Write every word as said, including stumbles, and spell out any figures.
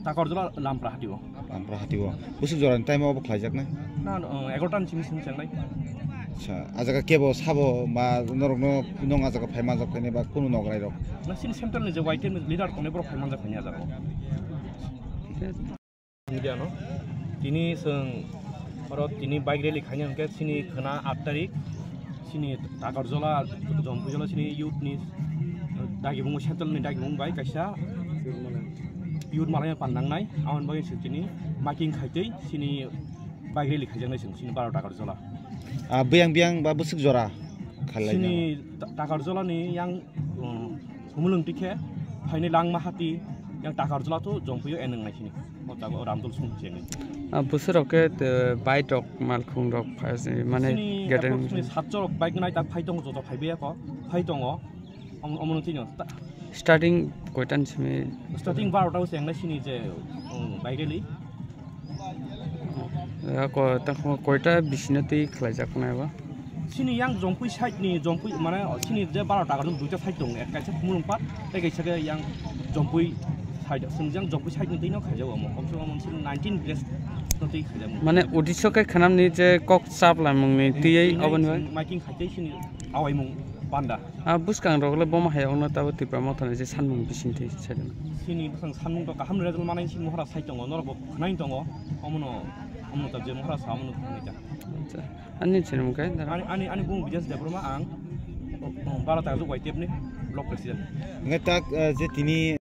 Takarjala Lampra Hatio. Lampra Hatio. Busuk jorani time obo khlaijaknai? Na, no, egarotan simi simi chengnai. Acha, ajaga kebo sabo ma norokno nong ajaga phai manjak khainai ba kunu nograi rok? Na sini central ni je Y T F ni leader tongnai borok phai manjak khainai ajaga. Media no. Tini seng oro tini bike rally khainai hwnkhe sini khwna aat tarik. Sini Takarjala, Jompuijala sini youth ni dagibung, central ni dagibung bai kaisa youth malai pannangnai, aboni bagwi se tini marking khaitwi sini bike rally khaijaknai se sini baro Takarjala. Ah, biyang biyang ba bwswk jora khalai sini ta-, Takarjala ni yang, um, Humulwng tikhe phaini langma hati yang Takarjala to Jompuio enwng nai sini. O jaga o Ramdol song chengwi. Ah, bwswk rok khe, eh, bike rok, malkhung rok, phai-, mane sini gathering approximately satjo rok bike nai tak phai tongo, joto phai biyako, phai tongo. Omo, omo no tino. Ta- Starting koitan simi? Starting baro ta o chengnai sini je, um, bike rally. Ya ko, ta ko-, koita bisino twi khlaijak nai ba? Sini yang Jompui side ni, Jompui mane sini je baro Takarjala duita side tongo, ek kaisa Khumulwng Pass, tei kaisa khe yang Jompui side, sini yang Jompui side ni twi no khaijak omo, komse kom sini nineteen village no twi khaijak. Mane udiso khe khanam ni je kok chap lamung ni twi obo ni bai? Marking khaitwi sini awaimung panda. Ah, bwskang rok le bomo hai ongno tabo Tipra Motha ni je sanmung bising twi sai. Sini bwskang sanmung to kaham result manai sini mohra sai tongo, norok bo khwnai tongo, omono, omono ta je mohra sa omono khwnai ta. Acha. Ani chini mung khe? Ani, ani, ani bung Bidyas Debbarma, ang, oh, oh, baro ta Y T F ni block president. Nge tak, eh, je tini